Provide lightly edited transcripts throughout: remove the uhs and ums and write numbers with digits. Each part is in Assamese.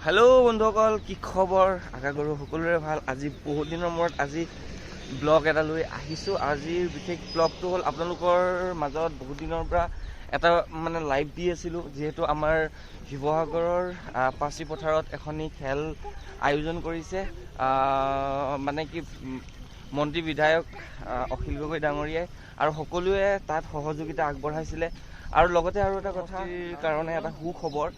হেল্ল' বন্ধুসকল, কি খবৰ? আশা কৰোঁ সকলোৰে ভাল। আজি বহুত দিনৰ মূৰত আজি ব্লগ এটা লৈ আহিছোঁ। আজিৰ বিশেষ ব্লগটো হ'ল আপোনালোকৰ মাজত বহুত দিনৰ পৰা এটা মানে লাইভ দি আছিলোঁ, যিহেতু আমাৰ শিৱসাগৰৰ পাচি পথাৰত এখনি খেল আয়োজন কৰিছে, মানে কি মন্ত্ৰী বিধায়ক অখিল গগৈ ডাঙৰীয়াই আৰু সকলোৱে তাত সহযোগিতা আগবঢ়াইছিলে। আৰু লগতে আৰু এটা কথাৰ কাৰণে এটা সুখবৰ,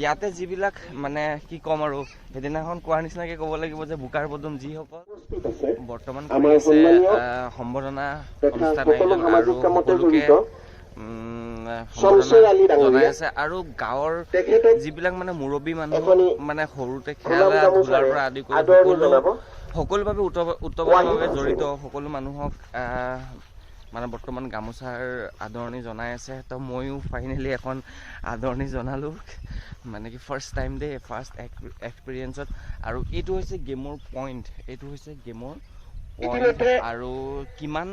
ইয়াতে যিবিলাক মানে কি ক'ম আৰু সেইদিনাখন কোৱাৰ নিচিনাকৈ ক'ব লাগিব যে বোকাৰ পদুম যিসকল বৰ্তমান কৰি আছে সম্বৰ্ধনা অনুষ্ঠান আয়োজন আৰু সকলোকে সম্বৰ্ধনা জনাই আছে। আৰু গাঁৱৰ যিবিলাক মানে মুৰব্বী মানুহ, মানে সৰুতে খেলা ধূলাৰ পৰা আদি কৰি সকলোভাৱে ওতঃপ্ৰোতভাৱে জড়িত সকলো মানুহক মানে বৰ্তমান গামোচাৰ আদৰণি জনাই আছে। তো ময়ো ফাইনেলি এখন আদৰণি জনালোঁ, মানে কি ফাৰ্ষ্ট টাইম দেই, ফাৰ্ষ্ট এক্সপিৰিয়েঞ্চত। আৰু এইটো হৈছে গেমৰ পইণ্ট, এইটো হৈছে গেমৰ পইণ্ট। আৰু কিমান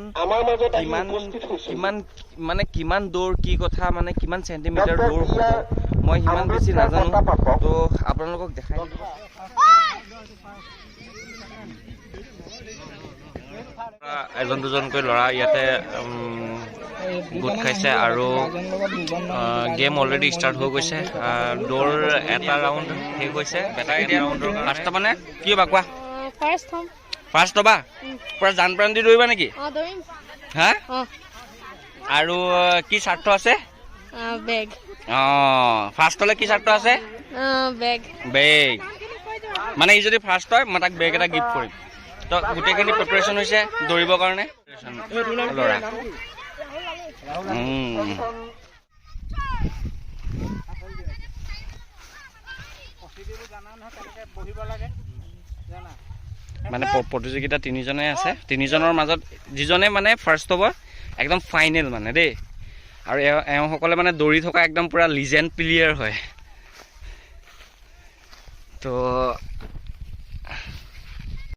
কিমান কিমান মানে কিমান দৌৰ, কি কথা, মানে কিমান চেণ্টিমিটাৰ দৌৰ হ'ব মই সিমান বেছি নাজানো, তো আপোনালোকক দেখাই দিম। এজন দুজনকৈ ল'ৰা ইয়াতে গোট খাইছে আৰু গেম অলৰেডি ষ্টাৰ্ট হৈ গৈছে। দৌৰ এটা ৰাউণ্ড শেষ হৈছে। ফাৰ্ষ্ট মানে কি হ'বা কোৱা? ফাৰ্ষ্ট হ'ম। ফাৰ্ষ্ট হ'বা? পুৰা জান প্ৰাণ দি দৌৰিবা নেকি? দৌৰিম। হা, আৰু কি স্বাৰ্থ আছে? বেগ। অঁ, ফাৰ্ষ্ট হ'লে কি স্বাৰ্থ আছে? বেগ। বেগ মানে ই যদি ফাৰ্ষ্ট হয় মই তাক বেগ এটা গিফ্ট কৰিম। তো গোটেইখিনি প্ৰিপেৰেশ্যন হৈছে দৌৰিবৰ কাৰণে ল'ৰা। মানে প্ৰতিযোগিতা তিনিজনে আছে, তিনিজনৰ মাজত যিজনে মানে ফাৰ্ষ্ট হ'ব একদম ফাইনেল মানে দেই। আৰু এওঁসকলে মানে দৌৰি থকা একদম পূৰা লিজেণ্ড প্লেয়াৰ হয়। তো